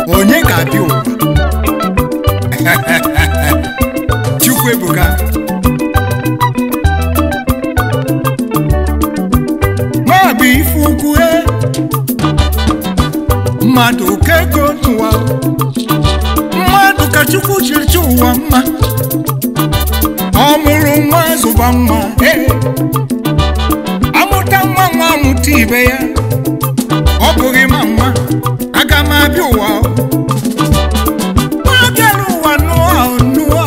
nwa onye ga-abịa ụwa. Chukwuebuka nwa bụ ife ukwu mmadụ ka ego n'ụwa, mmadụ ka Chukwu jiri chọ ụwa mma. Ọ mụrụ nwa zụba nwa, amụta nwa nwa amụta ibe ya. Ọ bụghị ma nwa aga m abịa ụwa. Nwa bịara ụwa nụọ nụọ,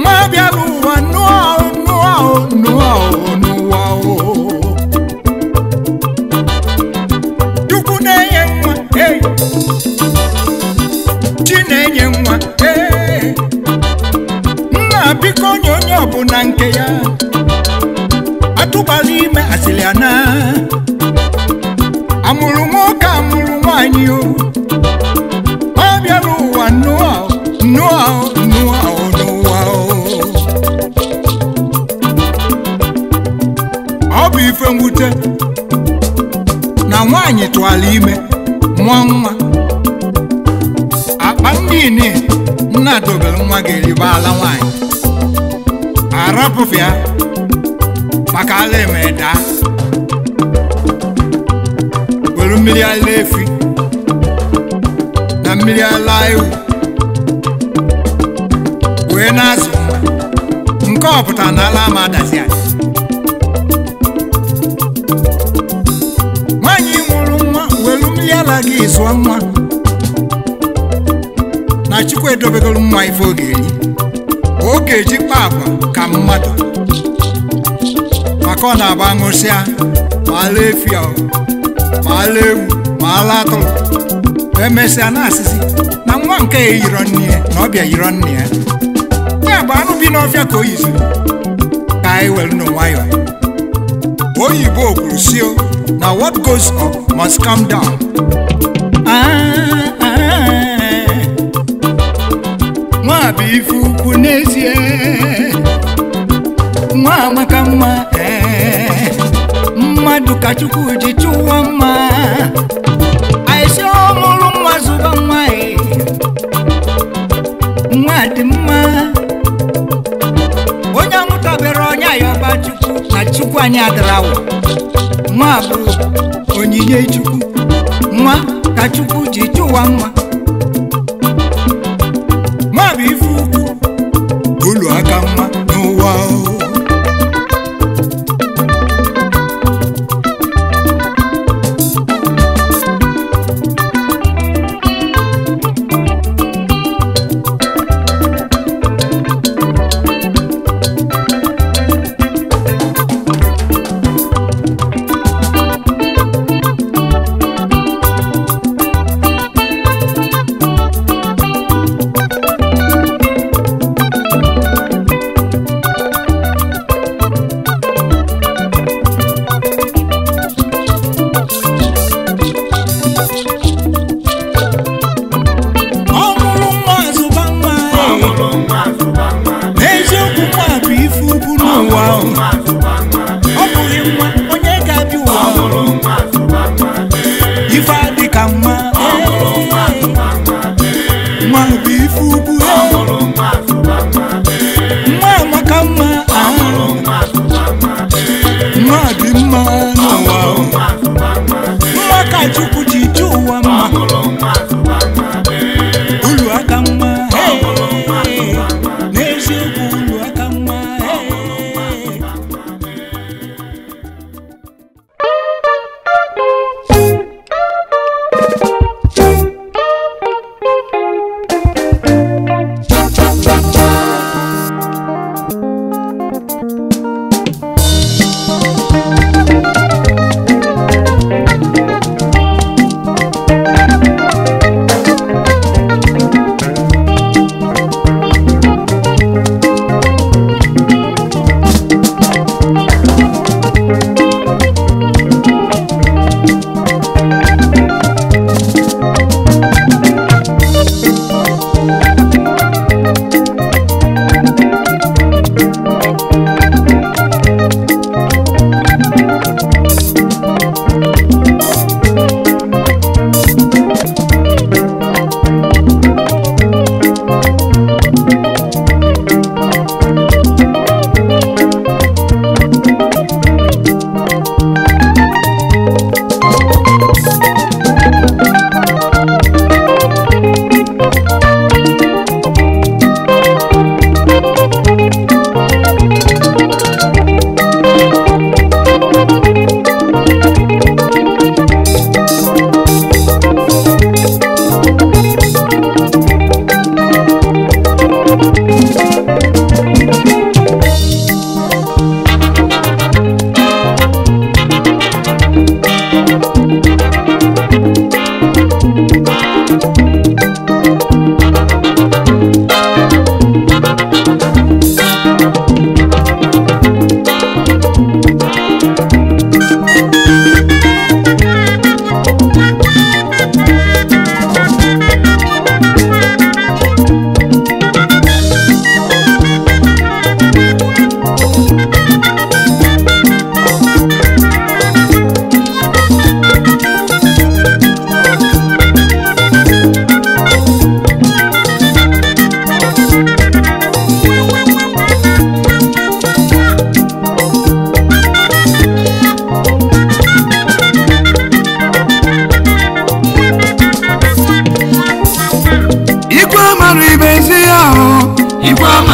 nwa bịara ụwa nụọ nụọ nụọ nụọ. Chukwu na-enye nwa, Chi na-enye nwa, nna biko nye onye ọbụla nke ya. Atụbala ime asịrị ana, amụrụ nwoke amụrụ nwaanyị o. Ọ bịara ụwa nụọ nụọ nụọ nụọ. Ọ bụ ife mwute na nwaanyị tụwara ime mụọ nwa, akpa ndị ini nna dobere nwa ga-eriba ala nwaanyị arapụfịa maka ala eme daa, were mmiri ala efi na mmiri ala ewu wee na-azụ nwa. Nke ọ pụtara na ala ama adazi adị. Nwaanyị mụrụ nwa were mmiri ala gị zụọ nwa, na Chukwu edobegoro nwa ife oge eri, oge eji kpa agwa ka mmadụ, maka ọ na-agba ṅụsịa ma ala efi ma ala ewu ma ala atụrụ, emesịa na-asịsị na nwa nke ya yirọ nne ya na ọbịa yirọ nne ya. Ya bụ anụ bi n'ọfịa ka o yiziri. Ka anyị were nụ nwayọọ. Oyibo kwuru sị na what goes up must come down. Nwa bụ ife ukwu n'ezie, nwa amaka mma, mmadụ ka Chukwu ji chụwa mma. Aịsị ọ mụrụ nwa zụba nwa, nwa dị mma. Onye amụtabere onye ayọba Chukwu na Chukwu anyị adịrawo. Nwa bụ onyinye Chukwu, nwa ka Chukwu ji chụwa mma. Nwa bụ ife ukwu, olu aka nwa n'ụwa. Ọ bụghị nwa onye ga-abịa ụwa. Ife adị ka nwa, nwa bụ ife ukwu, nwa amaka mma, nwa dị mma n'ụwa. Nwa ka Chukwu ji chụ ụwa mma, ulu aka nwa n'eziokwu, ulu aka nwa.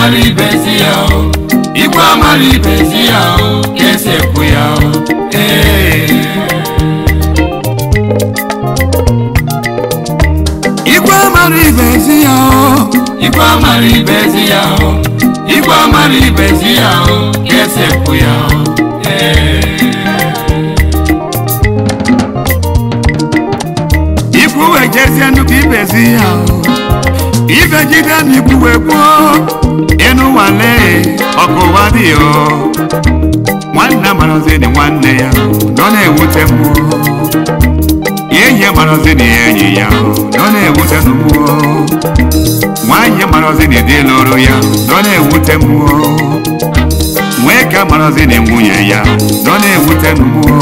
amara ibezi ya o, ikwu amara ibezi ya o, ka esi ekwu ya o, ee. Igwe amara ibezi ya o, Ikwu amara ibezi ya o, ikwu amara ibezi ya o, ka esi ekwu ya o, ee. Ikwu wee jezie nnukwu ibezi ya o, ibe jide na ikwu wee kwuo enu nwale ọkụ ụwa dị o, nwanne amarozi dị nwanne ya nọ na-ewute mmụọ, enyi amarozi na enyi ya nọ na-ewute mmụọ, nwaanyị amarozi na di lụrụ ya nọ na-ewute mmụọ, nweke amarozi na nwunye ya nọ na-ewute mmụọ.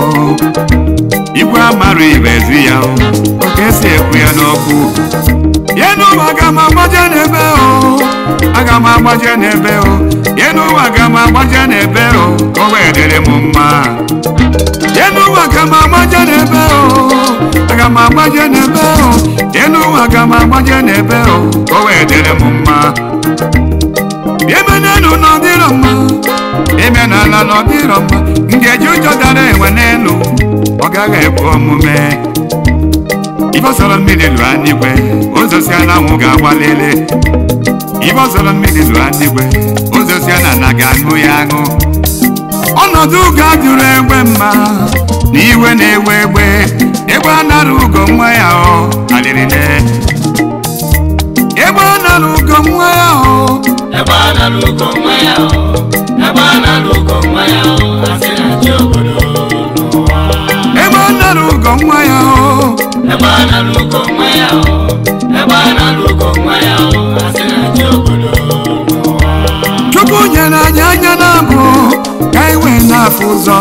Igwe amara ibezi ya o, oke esi ekwu ya n'okwu. Yenu aga m agbaje n'ebe o, aga m agbaje n'ebe o, yenu aga m agbaje n'ebe o, ka o wee dịrị m mma. Yenu aga m agbaje n'ebe o, aga m agbaje n'ebe o, yenu aga m agbaje n'ebe o, ka o wee dịrị m mma. Ebe n'elu na ọ dịrọ mma, ebe n'ala na ọ dịrọ mma, ngeji ụjọ dara enwe n'elu, ọ gaghị ekwe omume. Ife ọsọrọ mmiri lụọ n'igwe, ụzọ si anyanwụ ga-agbalele. Ife ọsọrọ mmiri lụọ n'igwe, ụzọ si anana ga-aṅụ ya aṅụ. Ọnọdụ ugo adịrọ egbe mma, na iwe na-ewe egbe, egbe anara ugo nwa ya o, alịrịle. Egbe anara ugo nwa ya o. Ebe a nara ugo nwa ya o, ebe a nara ugo nwa ya o, asị na chi obodo n'ụwa. Egbe anara ugo nwa ya o. Ebe a nara ugo nwa ya o, ebe a nara ugo nwa ya o, asị na chi obodo n'ụwa. Chukwu nyere anyị anya na-abụ ka anyị wee na-afụ ụzọ.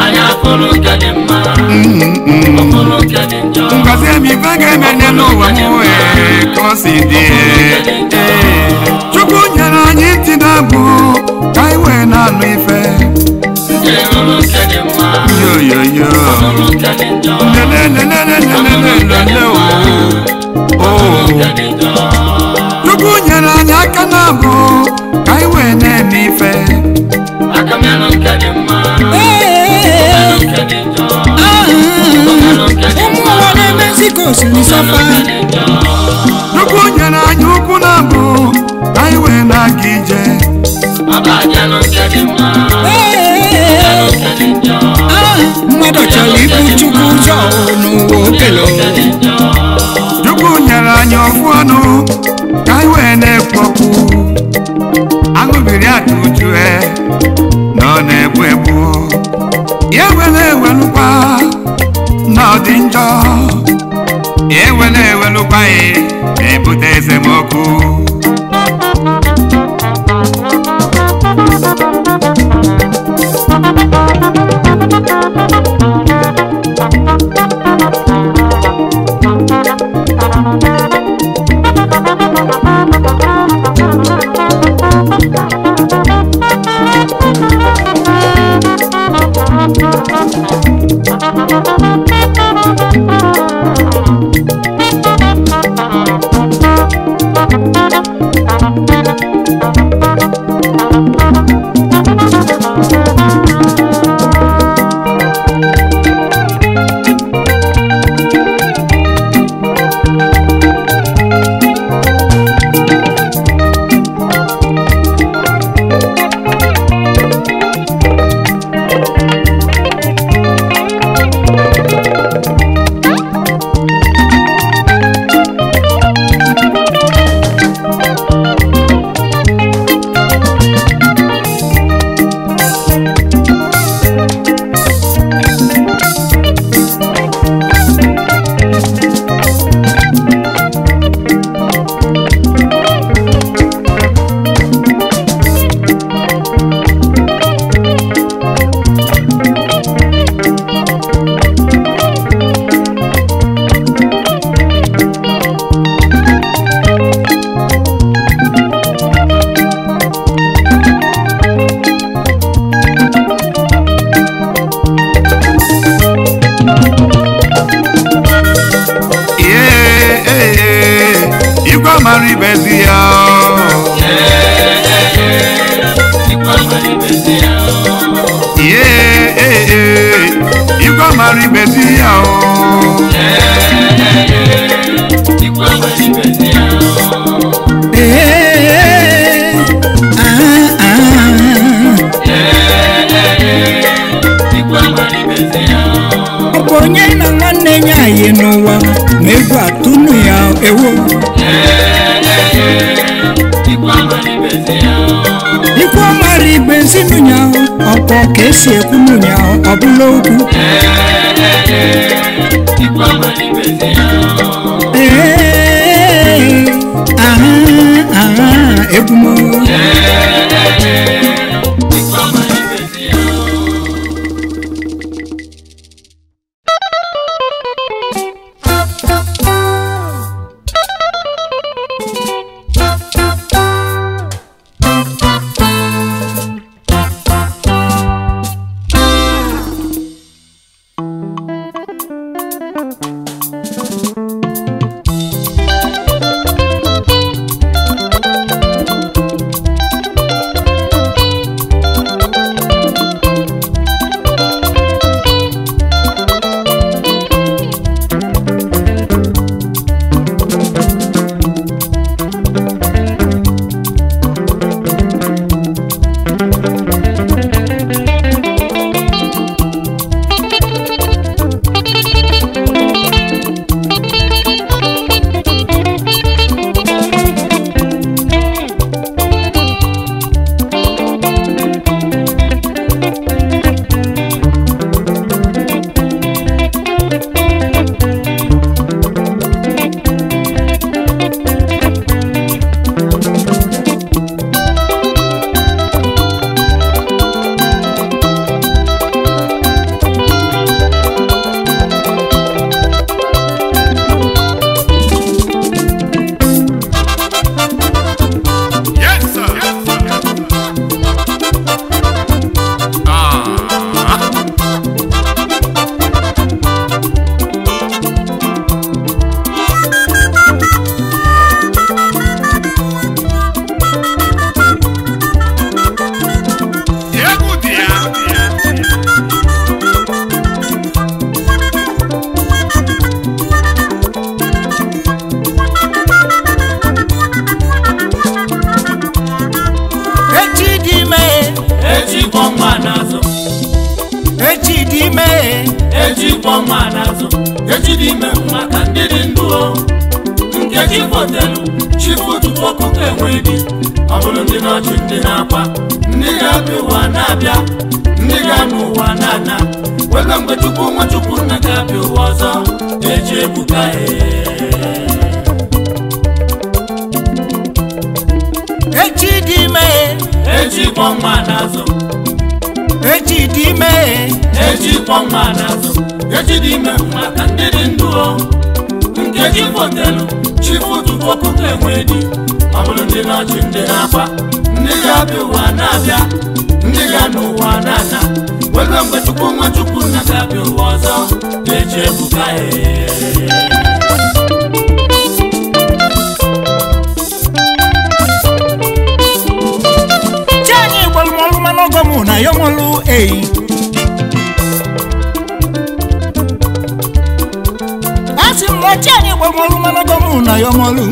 Anya fụrụ nke dị mma, ọ fụrụ nke dị njọ. Ngozi m ife ga-eme n'elu ụwa m ee, ka o si dị ee. Chukwu nyere anyị ntị na-abụ ka anyị wee na-anụ ife. Ntị nụrụ nke dị mma, Yoyoyo. ọ nụrụ nke dị njọ. Lelelelelelelelele o. Ọ nụrụ nke dị njọ. Chukwu nyere anyị aka na-abụ ka anyị wee na-eme ife. Aka melụ nke dị mma, Ee, melụ nke dị njọ. Melụ nke dị ụmụ mma, ụwa na-emezi ka osimiri sọfa. nke dị njọ. Chukwu nyere anyị ụkwụ na-abụ ka anyị wee na-aga ije. Abajalụ nke dị mma, Ee, nke dị njọ. mmadụ chọrọ ibu Chukwu ụzọ n'ụwa okelo. Nke dị njọ. Chukwu nyere anyị ofu ọnụ ka anyị wee na-ekwu okwu. Aṅụbiri aka uju e na ọ na-egbu egbu. Ya ewele ewelukwa na ọ dị njọ. Ya ewele ewelukwa ya na-ebute esemokwu. Thank you. ibezi ya o. Ikwu amara ibezi ya o. Ee, ah, ah. Ikwu amara ibezi ya o. Ọ bụ onye na nwanne ya yi n'ụwa ma egwu atụnụ ya ewo. Ikwu amara ibezi ya o. Ikwu amara ibezi nụ ya ọkpọ ka esi ekwu nụ ya ọ bụla okwu. Ikwu amara ibezi ya o. Ee, ah, ah, egwu m. Ikwu amara ibezi ya o. Yes, sir. Yes, sir. Ah. Egwu dị ya. Echi dị ime, Echi kwọ nwa n'azụ. echi dị ime. Echi kwọ nwa n'azụ. Echi dị ime maka ndị dị ndụ o. Nkechi fotelu, chifu tupu ọkụkọ enwe di. Ọ bụrụ ndị n'ọchị ndị na-akwa, ndị ga-abịa ụwa na-abịa, ndị ga-anụ ụwa na-ana. Welu mgbe Chukwu nwa Chukwu nna ga-abịa ụwa ọzọ, echi ebuka ee. Echi dị ime, Echi kwọ nwa n'azụ. echi dị ime. Echi kwọ nwa n'azụ. Echi dị ime maka ndị dị ndụ o. Nkechi fotelu, chifu tupu ọkụkọ enwe di. Ọ bụrụ ndị n'ọchị ndị na-akwa, ndị ga-abịa ụwa na-abịa, ndị ga-anụ ụwa na-ana. Welu mgbe Chukwu nwa Chukwu nna ga-abịa ụwa ọzọ, echi ebuka ee. Chi anyị gbalụ m ọlụ mana ọgọ mụ na ya nwalụ eyi. Asị m na chi anyị gbalụ m ọlụ mana ọgọ mụ na ya nwalụ.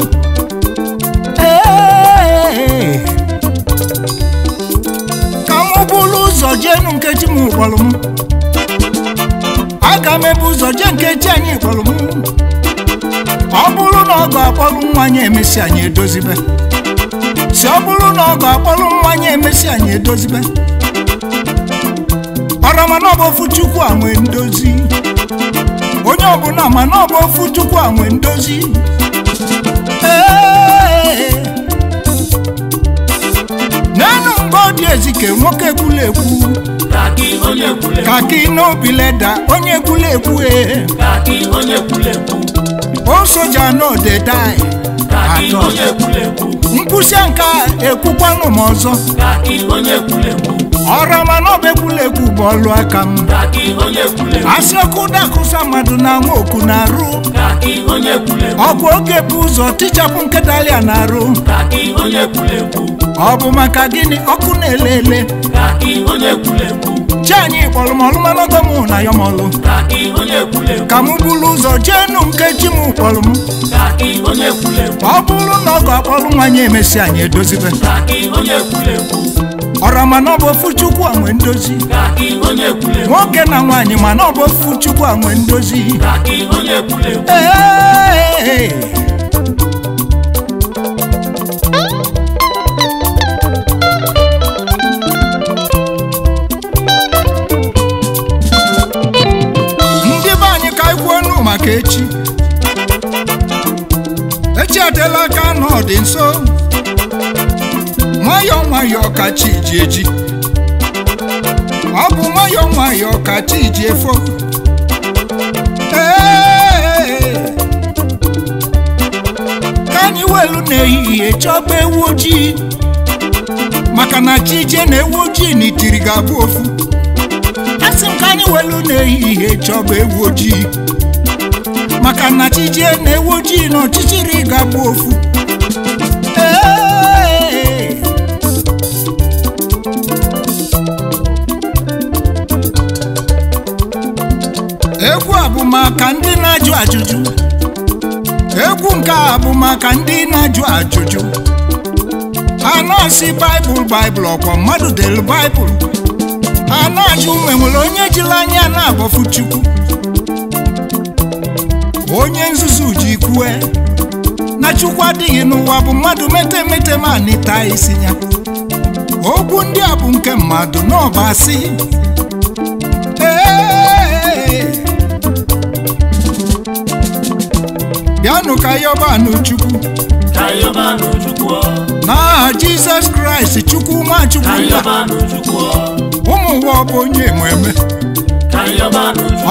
Ee. Ka mụ bụrụ ụzọ jee nụ nkechi m gbalụ m. Aga m ebu ụzọ jee nkechi anyị gbalụ m. Ọ bụrụ na ọ ga-akpọrọ nwa anyị emesi anyị edozibe. Si ọ bụrụ na ọ ga-akpọrọ mmanya emesi anyị edozibe. Ọra mana ọ bụ ofu Chukwu a nwe ndozi. Onye ọbụla mana ọ bụ ofu Chukwu a nwe ndozi. Ee. N'enu mgbe ọ dị ezike nwoke ekwula ekwu. Kaki onye kwule Kaki n'obi leda onye ekwula ekwu ee. kaki onye kwule ekwu O soja no dey die. kaki Atọ. onye kwule ekwu Nkwụsị nke a ekwukwanụ m ọzọ. kaki onye kwule ekwu Ọra mana ọ bụ ekwula ekwu bụ ọlụ aka m. kaki onye kwule ekwu Asị ọkụ dakụsa mmadụ na ama oku na-arụ. kaki onye kwule ekwu Ọkwa oge bụ ụzọ tichapụ nkịta ya na-arụ. kaki onye kwule ekwu Ọ bụ maka gịnị ọkụ na-ele ele? kaki onye kwule ekwu Chi anyị kpọrọ m ọlụ mana ọgọ m na ya m ọlụ. Ka m buru ụzọ jee nụ nke chi m kpọrọ m. Ọ bụrụ na ọ ga-akpọrọ nwaanyị emesi anyị edozibe. Ọra mana ọ bụ ofu Chukwu a nwe ndozi. Nwoke na nwaanyị mana ọ bụ ofu Chukwu a nwe ndozi. Ee. Ndị be anyị ka anyị kwuo nụ maka echi. Echi adịla aka na ọ dị nso. Nwayọọ nwayọọ ka chi ji eji. Ọ bụ nwayọọ nwayọọ ka chi ji efo. Ee. Ka anyị welu n'ehihie chọba ewu ojii. Maka na chi jie na ewu ojii na itiri ga-abụ ofu. Asị m ka anyị welu n'ehihie chọba ewu ojii. Maka na chi jie na ewu ojii na ọchịchịrị ga-abụ ofu. Ee. Egwu a bụ maka ndị na-ajụ ajụjụ. Egwu nke a bụ maka ndị na-ajụ ajụjụ. Ha na-asị Baịbụl Baịbụl ọkwa mmadụ dere Baịbụl. Ha na-ajụ ma enwere onye jiri anya na-abọfu Chukwu. Onye nzuzu ji kwue na Chukwu adịghị n'ụwa bụ mmadụ mete mete ma nịta isi ya. Okwu ndị a bụ nke mmadụ n'ọba asị. Ee. Bịanụ ka yọbanụ Chukwu. N'aha Jizọs Kraịst Chukwu nwa Chukwu nna. Ụmụ ụwa ọ bụ onye ememe.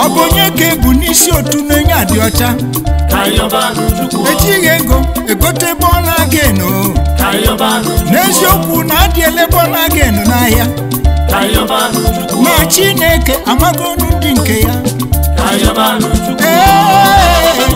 Ọ bụ onye ka ebu n'isi otu na-enye adị ọcha. Ejighị ego egote born again o. N'eziokwu na adị ele born again n'ahịa. Na Chineke amagonu ndị nke ya. Ee.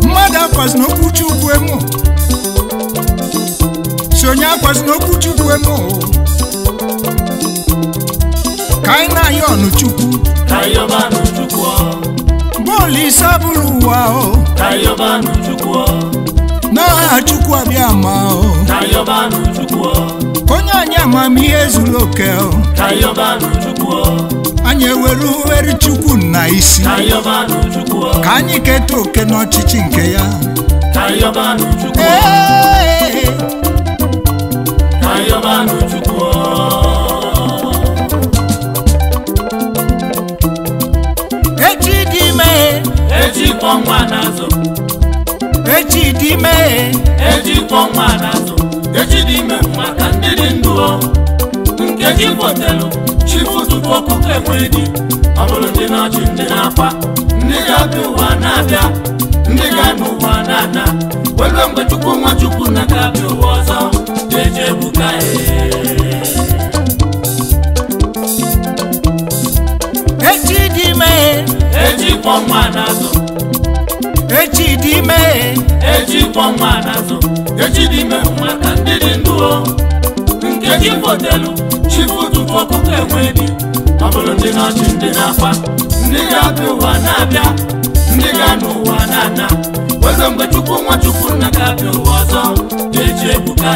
Mmadụ akwazina okwu Chukwu emo. Si onye akwazina okwu Chukwu emo. Ka anyị na-ayọ ọnụ Chukwu. Bọọlụ ise abụrụ ụwa o. N'aha Chukwu abịa ma o. Onye anyị amamihe zuru oke o. Anyị ewere uwere Chukwu na isi. Ka anyị keta oke n'ọchịchị nke ya. Ee. Echi dị ime. Echi dị ime. Echi dị ime maka ndị dị ndụ o. Nkechi fotelu chifu tupu ọkụkọ enwe di. Ọ bụrụ ndị na-achị ndị na-akwa, ndị ga-abịa ụwa na-abịa, ndị ga-anọ ụwa na-ana. Welu mgbe Chukwu nwa Chukwu na ga-abịa ụwa ọzọ, eji ebuka Echi dị ime. Echi kwọ nwa n'azụ. Echi dị ime. Echi kwọ nwa n'azụ. Echi dị ime maka ndị dị ndụ o. Nkechi fotelu chifu tupu ọkụkọ enwe di. Ọ bụrụ ndị n'ọchị ndị na-akwa, ndị ga-abịa ụwa na-abịa, ndị ga-anụ ụwa na-ana. Weze mgbe Chukwu nwa Chukwu nna ga-abịa ụwa ọzọ, eji ebuka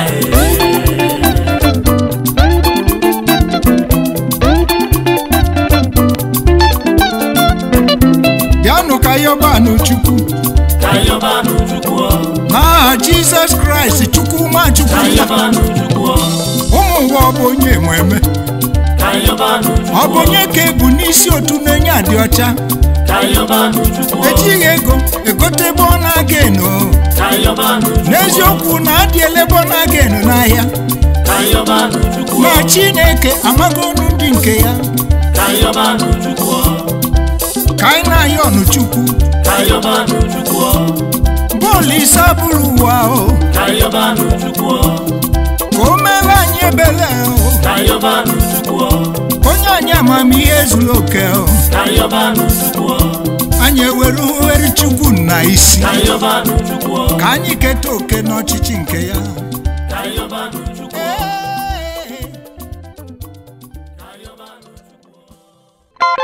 Bịanụ ka yọbanụ Chukwu. Ka yọbanụ Chukwu. Na Jizọs Kraịst Chukwu nwa Chukwu. Ka yọbanụ Chukwu. Ụmụ ụwa ọ bụ onye nwe eme. Ka yọbanụ Chukwu. Ọ bụ onye ka ebu n'isi otu na-enye adị ọcha. Ka yọbanụ Chukwu. Ejighị ego egote ebe ọ na-aga eno. Ka yọbanụ Chukwu. N'eziokwu na adị elebe ọ na-aga eno n'ahịa. Ka yọbanụ Chukwu. Na Chineke amago ọnụ ndị nke ya. Ka yọbanụ Chukwu. Ka anyị na-ayọ ọnụ Chukwu. Ka yọbanụ Chukwu. Bọọlụ ise abụrụ ụwa o. Ka yọbanụ Chukwu. Ka o mere anyị ebele o. Ka yọbanụ Chukwu. Onye anyị amamihe zuru oke o. Ka yọbanụ Chukwu. Anyị ewere uhere Chukwu na isi. Ka yọbanụ Chukwu. Ka anyị keta oke n'ọchịchị nke ya. Ka yọbanụ Chukwu. Ee. Ka yọbanụ Chukwu.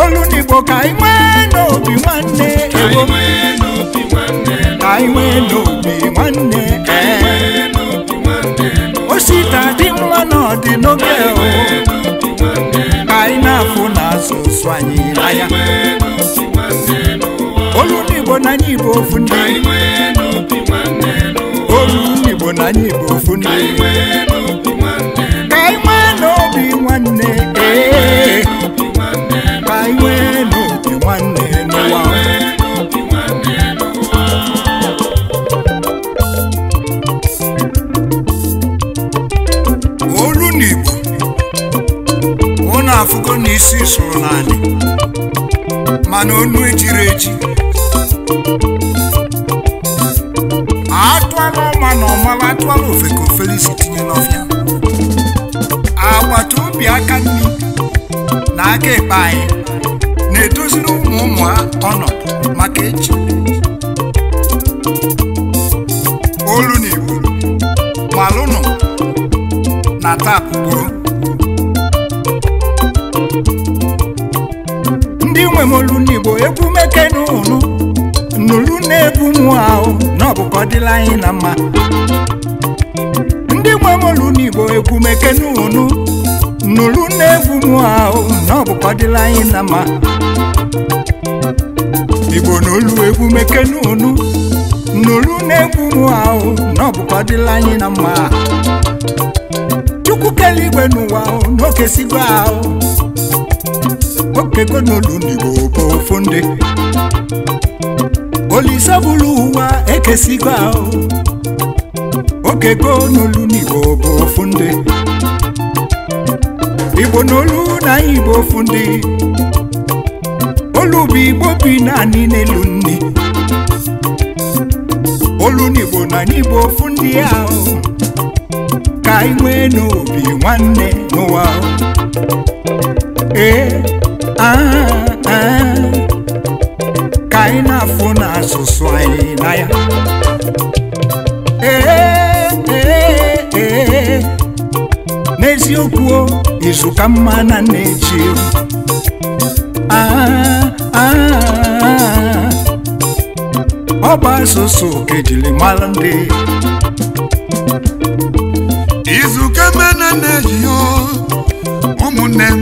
Olu n'Igbo ka anyị nwee n'obi nwanne. Ka anyị nwee n'obi nwanne. Ka anyị nwee n'obi nwanne. Ka anyị nwee n'obi nwanne. Osita dị mma na ọ dị n'oge Ka anyị o. nwee n'obi nwanne. Ka anyị na-afụ na asụsụ anyị Ka anyị n'anya. nwee n'obi nwanne n'ụwa. Olu n'Igbo na anyị Igbo ofu ndị. Ka anyị nwee n'obi nwanne n'ụwa. Olu n'Igbo na anyị Igbo ofu Ka ndị. anyị nwee n'obi nwanne. Ka anyị nwee n'obi nwanne. Ee. N'obi nwanne. Ka anyị nwee n'obi nwanne Ka anyị n'ụwa. nwee n'obi nwanne n'ụwa. Olu n'Igbo ụnụ afụgo na isi sụrụ naanị mana onu ejiri eji atụala ọma na ọmala atụala ofe ka ofele isi tinye n'ọfịa. Agbata obi aka nri na aka ekpe anyị na-edoziri ụmụ ụmụ ha ọnọdụ maka echi. Olu n'Igbo malụnụ na tap gboo ndị nwe m olu n'Igbo egwu mekenu ụnụ nụrụ na-egwu mụ ahụ na ọ bụ ka ọ dịla anyị na mma. Ndị nwe m olu n'Igbo egwu mekenu ụnụ nụrụ na-egwu mụ ahụ na ọ bụ ka ọ dịla anyị na mma. Igbo n'olu egwu mekenu ụnụ nụrụ na-egwu mụ ahụ na ọ bụ ka ọ dịla anyị na mma. Chukwu kele igwe n'ụwa ahụ n'okesigo ahụ okego n'olu n'Igbo bụ ofu ndị. Olise bụrụ ụwa ekesigo ahụ okego n'olu n'Igbo bụ ofu ndị. Igbo n'olu na Igbo ofu ndị. Olu bụ Igbo bi naanị n'elu nni. Olu n'Igbo na Igbo ofu ndị ahụ. Ka anyị nwee n'obi nwanne n'ụwa. Ee, ah, ah. Ka anyị na-afụ na asụsụ anyị na ya. Ee, ee, ee. N'eziokwu o, izu ka mma na nneji. Ah, ah, ah. Ọ bụ asụsụ ka ejiri mara ndị. Izu kama na nneji o, ụmụnne m,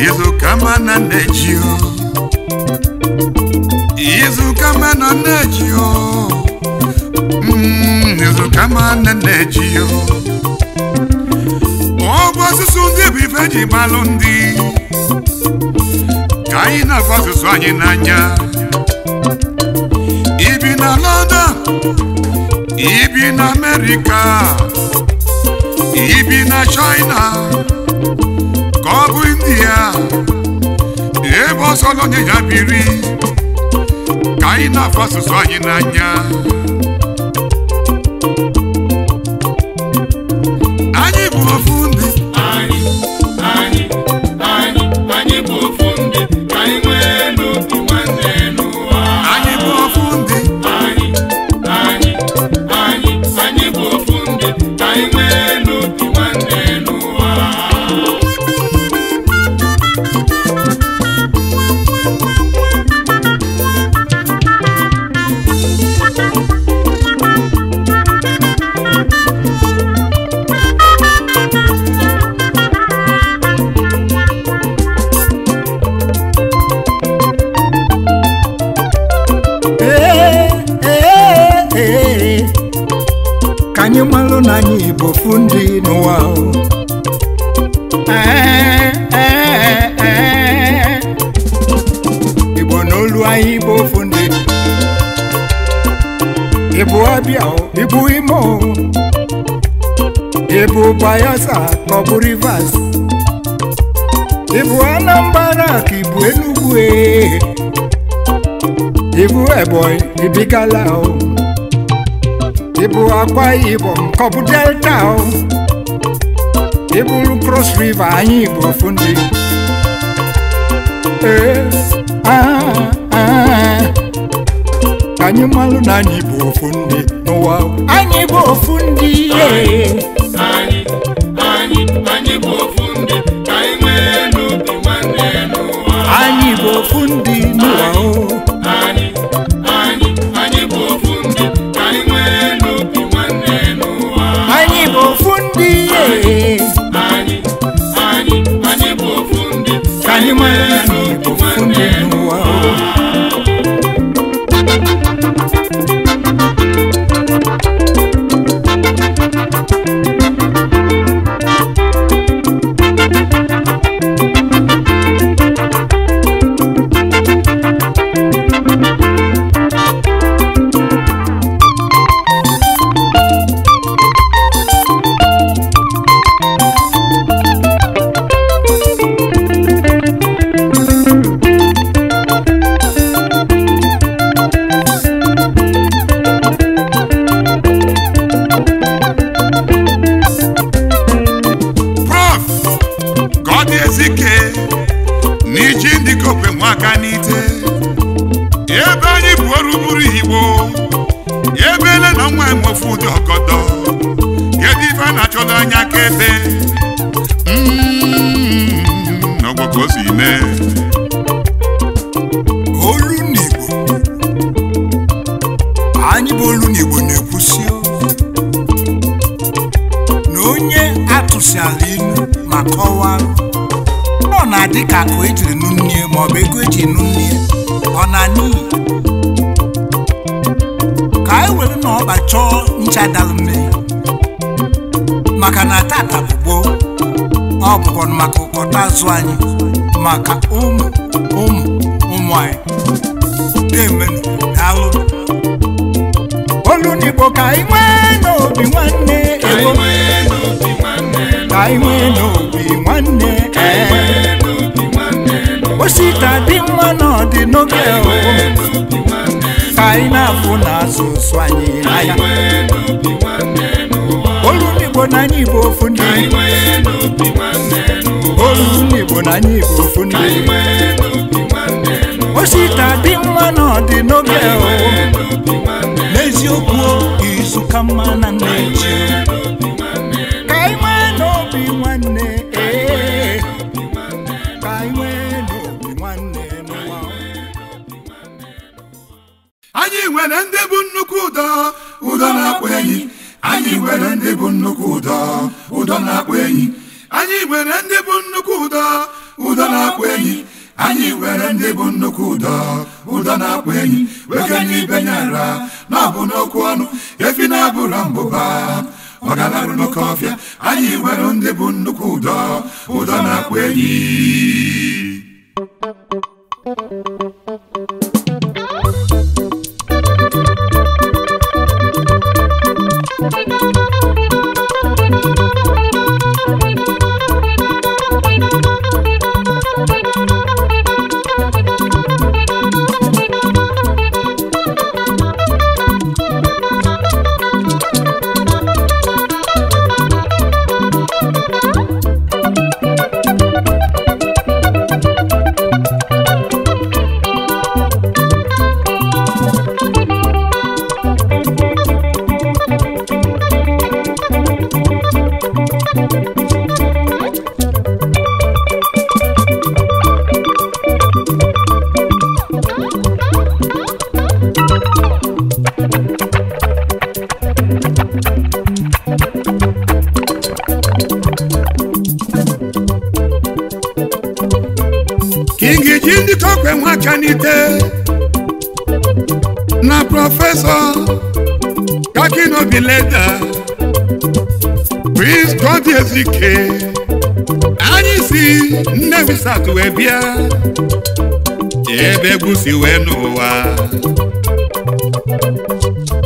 izu kama na nneji o. Izu kama na nneji o, Kama nne ji yo ọ bụ asụsụ ndị bụ ife ji malụ ndị ka anyị na-afụ asụsụ anyị n'anya. Ibi na London, ibi na Amerịka, ibi na China, ka ọ bụ India, ebe ọsọ onye ya biri, ka anyị na-afụ asụsụ anyị n'anya. Anyị bụ ofu ndị, anyị bụ ofu ndị, ka anyị nwee n'obi nwanne n'ụwa. Anyị bụ ofu ndị, anyị bụ ofu ndị, ka anyị nwee n'obi nwanne n'ụwa. Ka anyị malụ na anyị bụ ofu ndị n'ụwa. Igbo n'olu anyị bụ ofu ndị. Ịbụ Abịa, ịbụ Imo, ịbụ Bayelsa ka ọ bụ Rivers, ịbụ Anambra ka ịbụ Enugu, ịbụ Ebonyi, ịbigala, ịbụ Akwa Ibom ka ọ bụ Delta, ịbụrụ Cross River, anyị bụ ofu ndị. Ka anyị malụ na anyị bụ ofu ndị n'ụwa. Anyị bụ ofu ndị. Anyị bụ ofu ndị, ka anyị nwee n'obi nwanne n'ụwa. Anyị bụ ofu ndị n'ụwa. Anyị bụ ofu ndị, ka anyị nwee n'obi nwanne n'ụwa. Anyị bụ ofu ndị. Anyị bụ ofu ndị, ka anyị nwee n'obi nwanne n'ụwa. Prof Godi Ezike n'iji ndị kokwe nwaka n'ite, ebe anyị bụ oruburu Igbo, ebe ele na nwa enwefu ụdị ọgọdọ, kedu ife a na-achọdo anya ka ebe n'ọgbọ ka o si mee. Olu n'Igbo anyị bụ olu n'Igbo na-ekwusi na onye atụsịala ilu ma kọwaa ọ na-adị ka akụ ejiri nụ nne ma ọ bụ ego eji nụ nne ọ na n'iyi. Ka anyị were na ọkpa chọọ ncha dalụ mmiri, maka na tata bụ gboo, ọ bụkwa maka ụkọta azụ anyị, maka ụmụ ụmụ ụmụ anyị. Demenụ, daalụ. Olu n'Igbo ka anyị nwee n'obi nwanne, Ka anyị nwee n'obi nwanne ka anyị nwee n'obi nwanne. Ka anyị nwee n'obi nwanne n'ụwa. Osita dị mma na ọ dị n'oge, Ka anyị nwee n'obi nwanne ka anyị na-afụ na asụsụ anyị Ka anyị n'anya. nwee n'obi nwanne n'ụwa. Olu n'Igbo na anyị bụ ofu Ka ndị. anyị nwee n'obi nwanne n'ụwa. Olu n'Igbo na anyị bụ ofu Ka ndị. anyị nwee n'obi nwanne n'ụwa. Osita dị mma na ọ dị n'oge, Ka anyị nwee n'obi nwanne n'eziokwu izu ka mma na nne ji. n'obi nwanne. Ka anyị nwee n'obi nwanne, ee, ka anyị nwee n'obi nwanne n'ụwa. Anyị nwere ndị bụ nnukwu ụdọ, ụdọ na-akpọ enyi. Anyị nwere ndị bụ nnukwu ụdọ, ụdọ na-akpọ enyi. Anyị nwere ndị bụ nnukwu ụdọ, ụdọ na-akpọ enyi. Anyị nwere ndị bụ nnukwu ụdọ, ụdọ na-akpọ enyi. Weke n'ibe nyara na ọ bụ n'okwu ọnụ. Efi na-abụrọ mbụba ọ ga-alarụ n'oke ọfịa. Anyị nwere ndị bụ nnukwu ụdọ, ụdọ na-akpụ enyi. King ji ndị kokwe nwa n'ite na prọfesọ Kakinobi leda Prince Godi Ezike anyị si Nnewi South wee bịa ebe egwu si wee n'ụwa.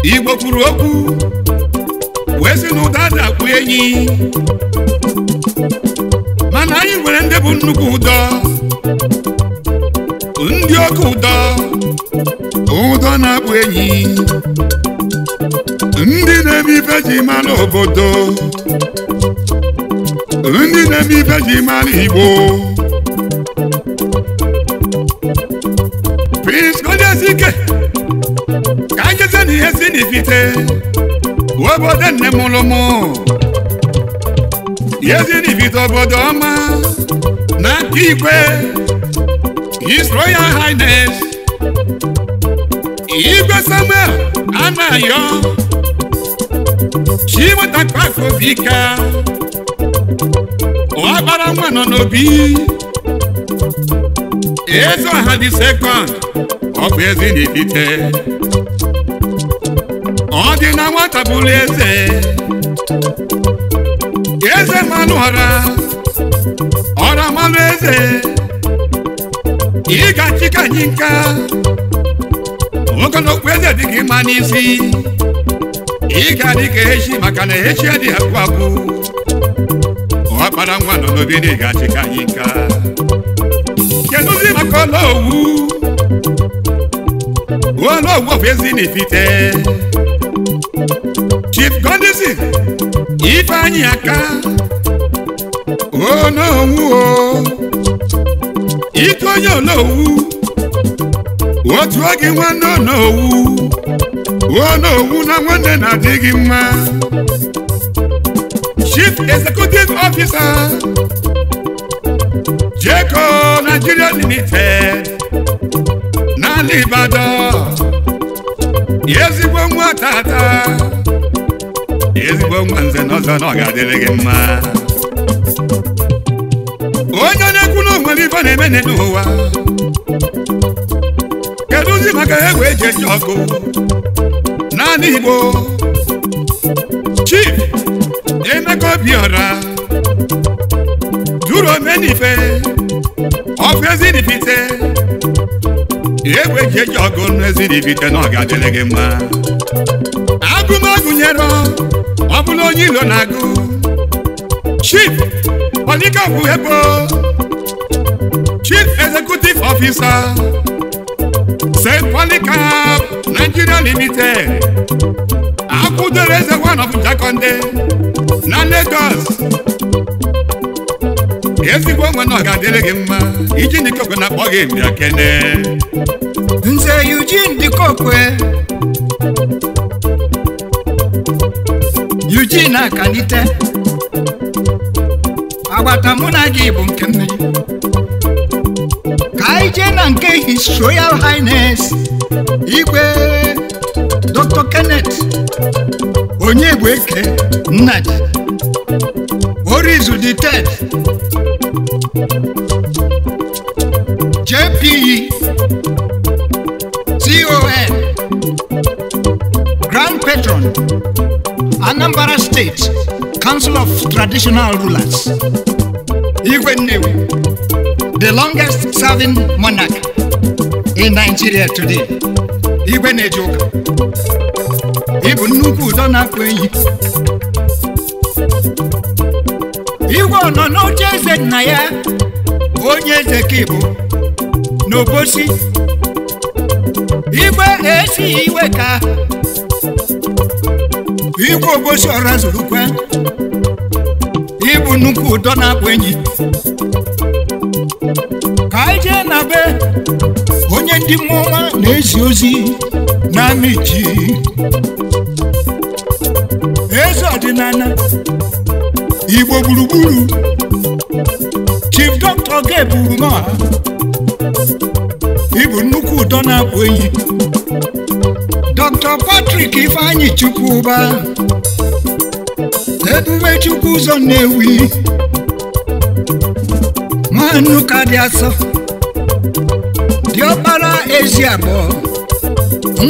Igbo kwuru okwu wee sị na ụda dakpu enyi, mana anyị nwere ndị bụ nnukwu ụdọ, ndị oke ụdọ, ụdọ na-akpụ enyi, ndị na-eme ife ji mara obodo, ndị na-eme ife ji mara Igbo. Prince Godi Ezike ka anyị jeze na ihe si n'ifite obodo nne mụrụ mụ, ihe si n'ifite obodo ọma na nke ikwe His Royal Highness Igwe Samuel Anayo Chimatakpakobika Ọbara nwa nọ n'obi Eze Ọha the second ọ bụ eze n'ifite, ọ dị na nwata bụrụ eze, eze mmanụ ọra, ọra mmanụ eze. Ị ga-achị ka anyị nka ogologo eze dị gị mma n'isi, ị ga-adị ka echi maka na echi adịghị agwụ agwụ. Ọkpara nwa nọ n'obi na ị ga-achị ka anyị nka. Kedụzi maka Olowu? Olowu bụ ezi n'ifite Chief Godisi Ifeanyi Aka Onowu o ike onye Olowu otu oge nwanne Onowu Onowu na nwanne na-adịghị mma. Chief Executive Officer Jeko Nigeria Limited n'ala Ibadan, ezigbo nwa tata, ezigbo nwa nze n'ọzọ na ọ ga-adịrị gị mma. Onye na-ekwu na o nwere ife na-eme n'ụwa, kedụzi maka egbe eji eji ọkụ n'ala Igbo? Chief Emeka Obiora Duru Omenife ọfụ Ezinifite, egbe eji eji ọgụ n'Ezinifite na ọ ga-adịrị gị mma. Agụmagụnyere ọ bụla onye ilo na-agụ Chief Olikabu Ebo Chief Executive Officer St. Polycarp Nigeria Limited, Akwụdoro Eze one of Jakonde na Lagos. Ezigbo nwe na ọ ga-adịrị gị mma. Iji Ndikokwe na-akpọ gị mbịa kene. Nze Eugene Ndikokwe, Eugene Akanite, agbata mụ na gị bụ nke mmiri. Ka anyị jee na nke His Royal Highness Igwe Dr. Kenneth Onyegbueke Nnaji Orizu the third, JPE CON, Grand Patron Chairman, Anambra State Council of Traditional Rulers, Igwe Nnewi, the longest serving monarch in Nigeria today. Igwe na-eje ụka. Ịbụ nnukwu ụdọ na-akpụ enyi. Igwe ọ nọ n'oche eze nna ya, onye eze ka ịbụ n'Obosi. Igwe esighị iwe ka Igwe Obosi ọra zurukwe. Ịbụ nnukwu ụdọ na-akpụ enyi. Ka anyị jee na be onye ndị mmụọ ọma na-ezi ozi na Amichi, eze ọdịnala Igbo gburugburu, Chief Dr. Gabe Umoha. Ịbụ nnukwu ụdọ na-akpụ enyi. Dr. Patrick Ifeanyi Chukwuba, Ebube Chukwu ụzọ Nnewi, nwannuka dị asọ, diọkpara ezi abụọ,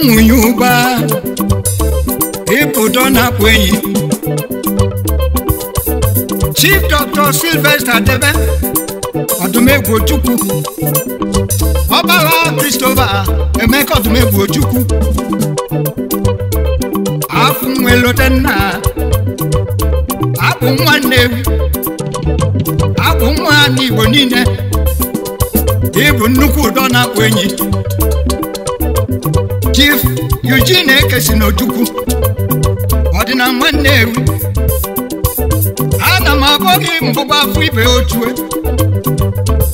nwunye ụba, ịbụ ụdọ na-akpụ enyi. Chief Dr. Sylvester Debe Ọdụmegwu Ojukwu, Ọbara Christopher Emeka Ọdụmegwu Ojukwu, afọ nwelotenna, abụ nwa Nnewi, abụ nwa n'Igbo niile, ịbụ nnukwu ụdọ na-akpụ enyi. Chief Eugene Ekesi n'Ojukwu, ọdịna nwa Nnewi, ana m akpọ gị mbụba afọ ibe otue,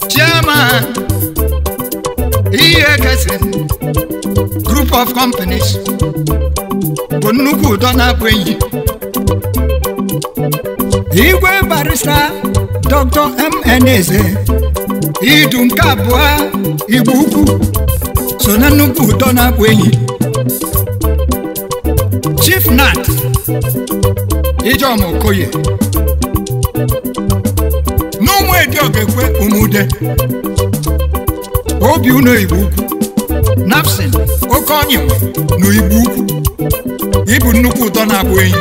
Chairman Ihe Ekesi Group of Companies, bụ nnukwu ụdọ na-akpụ enyi. Igwe Barrister Dr. M.N. Eze, Idu nke abụọ Igbo Ukwu, so na nnukwu ụdọ na-akpụ enyi. Chief Nat Ijeọma Okoye n'ụmụ Ediogekwe Umude, obi unu Igbo Ukwu, Napsin Oke Onyiwe na Igbo Ukwu, ịbụ nnukwu ụdọ na-akpụ enyi.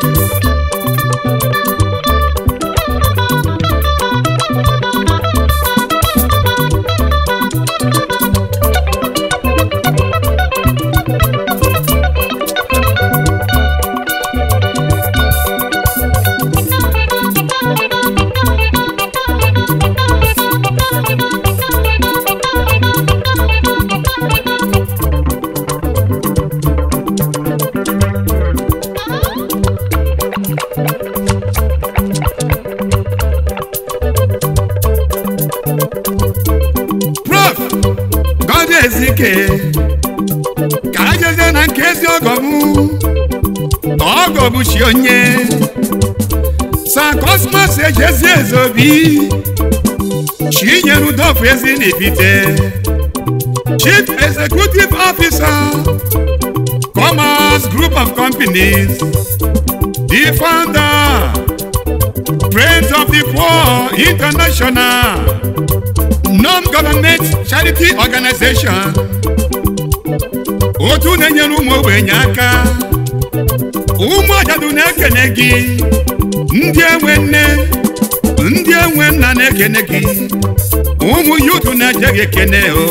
Prof Gọdị Ezike, ka ajezie na nke ezi ọgọ m, ọgọ bụ chi onye Sir Cosmas Ejezi Ezeobi, Chinyere Udofu Ezinifite, Chief Executive Officer, Commerce Group of Companies, the founder, Friends of the Poor International, non-government charity organization, otu na-enyere ụmụ ogbenye aka. Ụmụ ajadu na-ekene gị, ndị enwe nne, ndị enwe nna na-ekene gị, ụmụ yutu na-eje gị ekene o.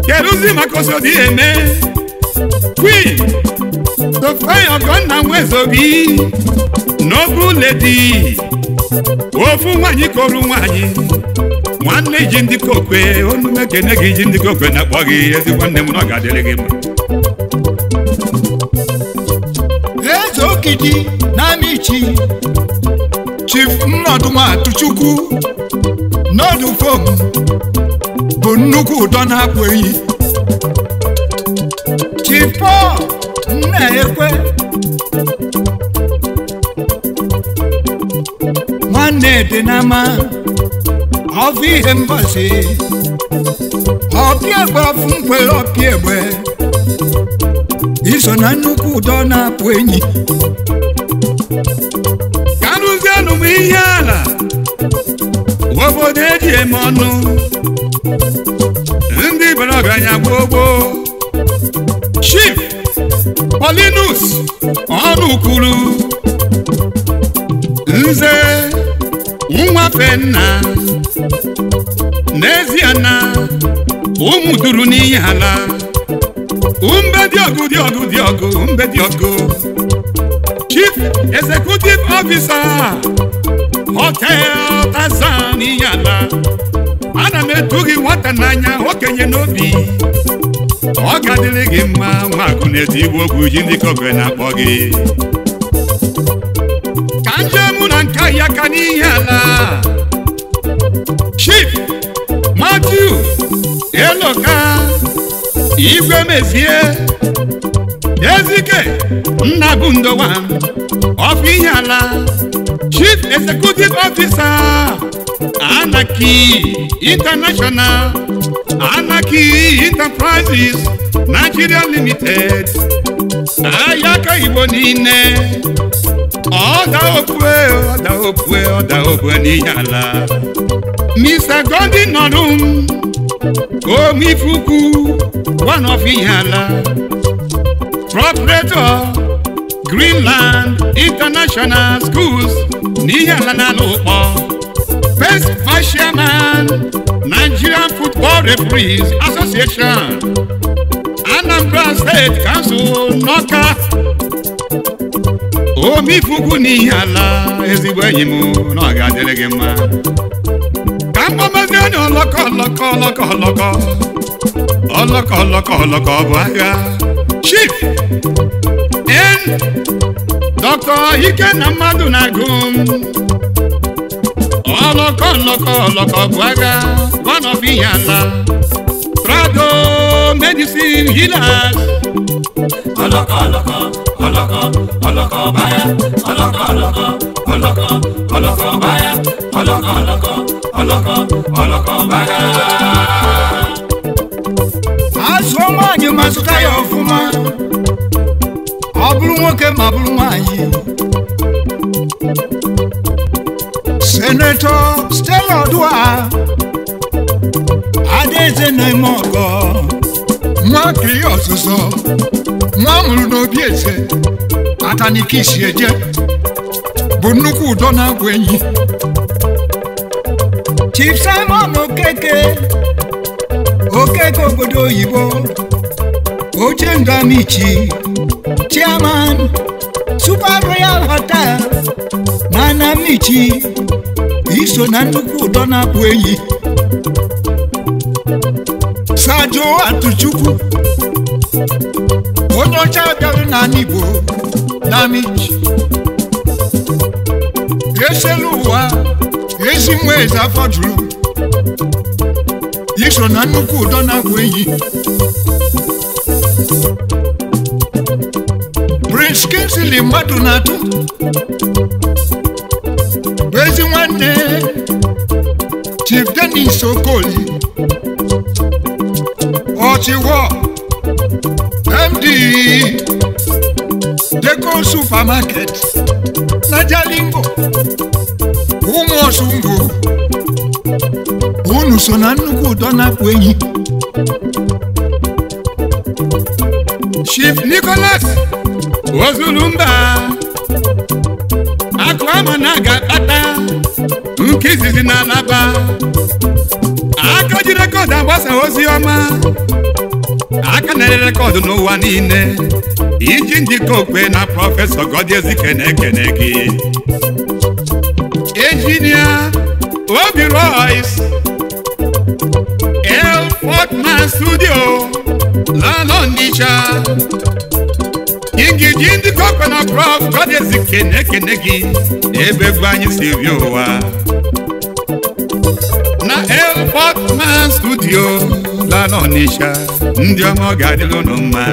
Kedụzi maka osodi eme Queen Sophia Ọgọnna Nwezobi, Noble Lady, ofu nwaanyị koru nwaanyị, nwanne ji ndị kokwe onu ekene gị, ji ndị kokwe na-akpọ gị ezi nwanne m na ọ ga-adịrị gị mma. Eze Okidi na Amichi, Chief Nnọdụ Nwachukwu Nọdụ Fom, bụ nnukwu ụdọ na-akpụ enyi. Chief Paul Nnaekwe, nwanne dị n'ama ọfụ ihe mbọsị, ọpịa egbe ọfụ nkwere ọpịa egbe, iso na nnukwu ụdọ na-apụ enyi. Ka arụzienụ m ihe ala obodo eji eme ọnụ, ndị bara ọgaranya gboo gboo. Chief Paulinus Ọlụkwuru Nze Nwafenna n'ezie na ụmụ duru n'ihe ala mbe dị ọgụ dị ọgụ dị ọgụ mbe dị ọgụ. Chief Executive Officer Hotel Tarzan Ihiala, ana m etu gị nwata n'anya okenye n'obi, ọ ga-adịrị gị mma. Nwa akụ na-eti igbo okwu ji ndị kogwe na-akpọ gị ka njem na nka ya ka n'Ihiala. Chief Matthew Eloka Igwe Mezie Ezike Nnabundowa of Ihiala, Chief Executive Officer Anaki International, Anaki Enterprises Nigeria Limited, Ayaka Igbo niile, ọda okwe ọda okwe ọda okwe n'Ihiala. Mr. Gondi Nọdụm Omifuku one of Ihiala, Proprietor Greenland International Schools n'Ihiala n'ala Ụkpọ, First Vice Chairman Nigerian Football Referees Association, Anambra State Council n'Awka. Omifuku n'Ihiala, ezigbo enyi m na ọ ga-adịrị gị mma. Ka mkpọmazi onye ọlọkọ ọlọkọ ọlọkọ ọlọkọ ọlọkọ ọlọkọ ọlọkọ ọ bụ agha. Chief N. Dr. Ikenna Mmadụ na-agụ m ọlọkọ ọlọkọ ọlọkọ bụ agha one of Ihiala, Prado Medicine Healers. Ọlọ́kọ̀ ọlọ́kọ̀ ọlọ́kọ̀ ọlọ́kọ̀ báyà, ọlọ́kọ̀ ọlọ́kọ̀ ọlọ́kọ̀ ọlọ́kọ̀ báyà, ọlọ́kọ̀ ọlọ́kọ̀ ọlọ́kọ̀ ọlọ́kọ̀ báyà. Azụọ nwaanyị ma zụta ya ọfụma, ọ bụrụ nwoke ma bụrụ nwaanyị. Senetọ Stella Odua Adaeze na-eme ọgọ, nwa kiri ọzụzọ, nwa mụrụ n'obi eze atanike isi eje bụ nnukwu ụdọ na-agwụ enyi. Chief Simon Okeke Okeke obodo oyibo, oche ndụ Amichi, Chairman Super Royal Hotel na Anamichi, iso na nnukwu ụdọ na-akpụ enyi. Sajo Atuchukwu onye ọcha bịara n'ala Igbo na Amichi, eselu ụwa ezi nwa eze afọ juru, iso na nnukwu ụdọ na-akpụ enyi. Prince Kingsley mmadụ na-atụ bụ ezi nwanne Chief Dennis Okoli Ọchịwọ, MD Deco Supermarket na Jalingo, ụmụ Ọsụngwu, unu so na nnukwu ụdọ na-akpụ enyi. Chief Nicholas Ozulumba akụ ama na ga-akpata nke izizi na Alaba, aka ji rekọdụ agbasa ozi ọma, aka na-ere rekọdụ n'ụwa niile, iji njikọ okwe na Prọfesọ Godi Ezike na-ekene gị. Engineer Obi Royce El Fortman Studio lala Onitsha, Ingiji ndị kọkọ na Prof Godi Ezike na-ekene gị ebe egwu anyị si bi ụwa na El Fortman Studio lala Onitsha, ndị ọma ọ ga-adịrị unu mma.